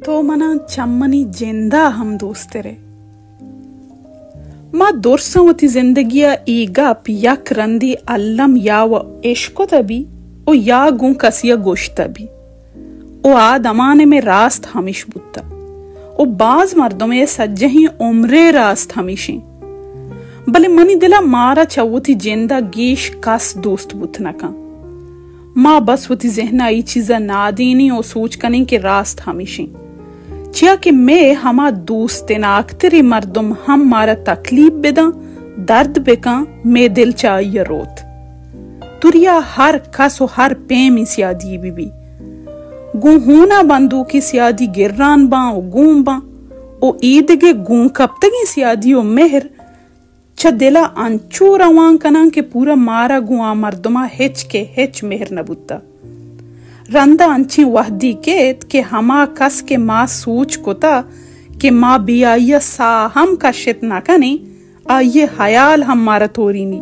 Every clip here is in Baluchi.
تو منا چہ منی جندا ہم دوستر ئے۔ ما درساں وتی زندگی ء اے گپ یک رندے الم یا و اشکتہ بی و یا گوں کسی ء گوشتہ بی و آ دمان ء مئے راست ہمیش بوتہ و باز مردمے ء سجہیں عمرے راست ہمیشیں۔ بلے منی دل ء مارا چہ وتی جند ء گیش کس دوست بوت نہ کن۔ ما بس وتی ذہن ء اے چیز ء نادینیں و سوچ کنیں کہ راست ہمیشیں۔ چیا کہ مئے ہما دوستناکتریں مردم ہم مارا تکلیپ بداں، درد بکاں، مئے دل چہ آئی ء روت۔ تریا ہر کس و ہر پیمیں سیادی بہ بی، گوں ہون ء بندوکیں سیادی گران باں و گون باں و ایدگہ گون کپتگیں سیادی و مہر چہ دل ء انچو روان کناں کہ پورا مارا گوں آ مردم ء ہچ کہ ہچ مہر نہ بوتہ۔ رند ء انچیں وہدی کیت کہ ہما کس کہ ما سوچ کتہ کہ ما بے آئی ء ساہ ہم کشت نہ کنیں، آئی ء ہیال ہم مارا تورینی۔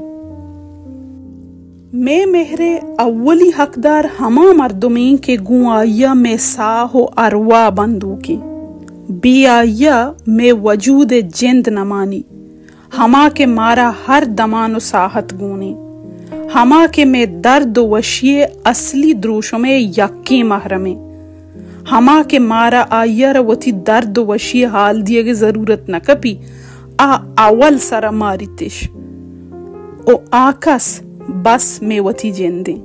مئے مہر ء اولی حقدار ہما مردمیں کہ گوں آئی ء مئے ساہ و ارواہ بندوکیں۔ بے آئی ء مئے وجود ء جند نہ مانی۔ ہما کہ مارا ہر دمان و ساہت گونیں، ہما کہ مئے درد و وشی ء اصلی دروشم ء یکیں محرمیں، ہما کہ مارا آئی ء را وتی درد و وشی ء حال دیگ ء ضرورت نہ کپی، آ اول سر ء ماریتش و آ کس بس مئے وتی جندیں۔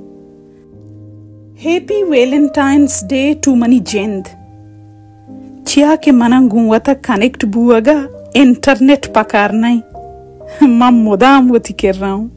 Happy Valentines day to money جند۔ چیا کہ من ء گوں وت ء کنیکٹ بوگ ء انٹرنیٹ پکار نہ انت۔ من مدام وتی کرا اوں۔